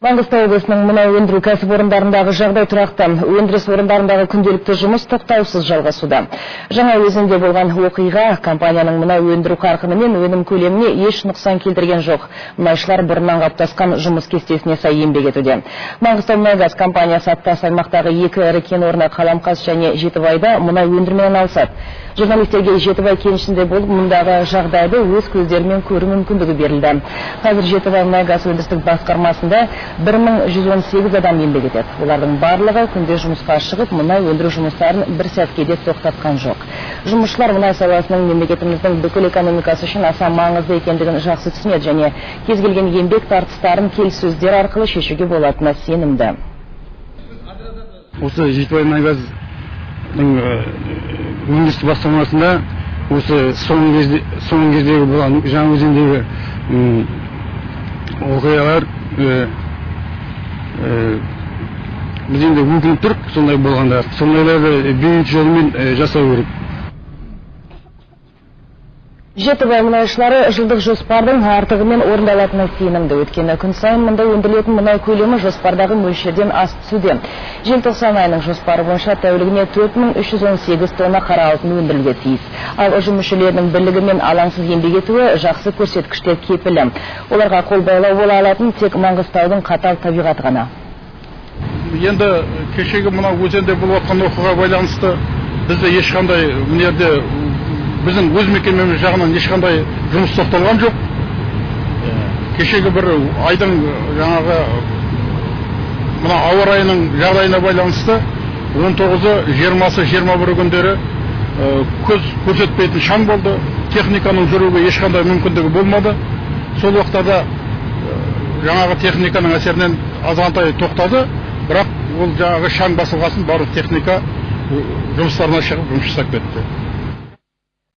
Маңғыстау облысының мұнай өндіру кәсіпорындарындағы жағдай тұрақты. Өндіріс орындарындағы күнделікті жұмыс тоқтаусыз жалғасуда. Жаңаөзенде болған оқиға компанияның мұнай өндіру қарқыны мен өнім көлеміне еш нұқсан келтірген жоқ. Мұнайшылар бұрыннан қалыптасқан жұмыс кестесіне сай еңбек етуде. Маңғыстау мұнайгаз компаниясы аттас аймақтағы екі ірі кен орны Қаламқас және Жетібайда мұнай өндірумен айналысады. Журналистерге Жетібай кенішінде болып, мұндағы жағдайды өз көздерімен көру мүмкіндігі берілді. Қазір Жетібай мұнайгаз өндірістік басқармасында 1118 адам еңбек етеді. Олардың барлығы күнде жұмысқа шығып, мұнай өндіру жұмыстарын бір сәтке де тоқтатқан жоқ. Жұмысшылар мұнай саласының мемлекетіміздің бүкіл экономикасы үшін аса маңызды екендігін жақсы түсінеді және кез келген еңбек тартыстарын келіссөздер арқылы шешуге болатынына сенімді. Осы Жетібай мұнайгаздың өндірістік басқармасында осы соңғы кездегі болған Жаңаөзендегі оқиғалар біз енді өкініп тұрық, сондай болғанда сондайларды бейбіт жолмен жасау керек. Жетібай мұнайшылары жылдық жоспардың артығымен орындалатынына сенімді. Өйткені күн сайын мұнда өндірілетін мұнай көлемі жоспардағы мөлшерден асып түсуде. Желтоқсан айының жоспары бойынша тәулігіне 4318 тонна қара алтын өндірілуге тиіс. Ал ұжым мүшелерінің бірлігі мен алаңсыз еңбек етуі жақсы көрсеткіштер кепілі. Оларға қол байлау бола алатын тек Маңғыстаудың қатал табиғаты ғана. Енді кешегі мына өзенде болып жатқан оқиғаға байланысты бізде ешқандай мына жерде біздің өз мекемеміз жағынан ешқандай жұмыс тоқталған жоқ. Кешегі бір айдың жаңағы мына ауа райының жағдайына байланысты 19-ы, 20-сы, 21 күндері көз көрсетпейтін шаң болды. Техниканың жүруге ешқандай мүмкіндігі болмады. Сол уақытта жаңағы техниканың әсерінен азғантай тоқтады, бірақ ол жаңағы шаң басылғасын барлық техника жұмыстарына шығып жұмыс жасап кетті.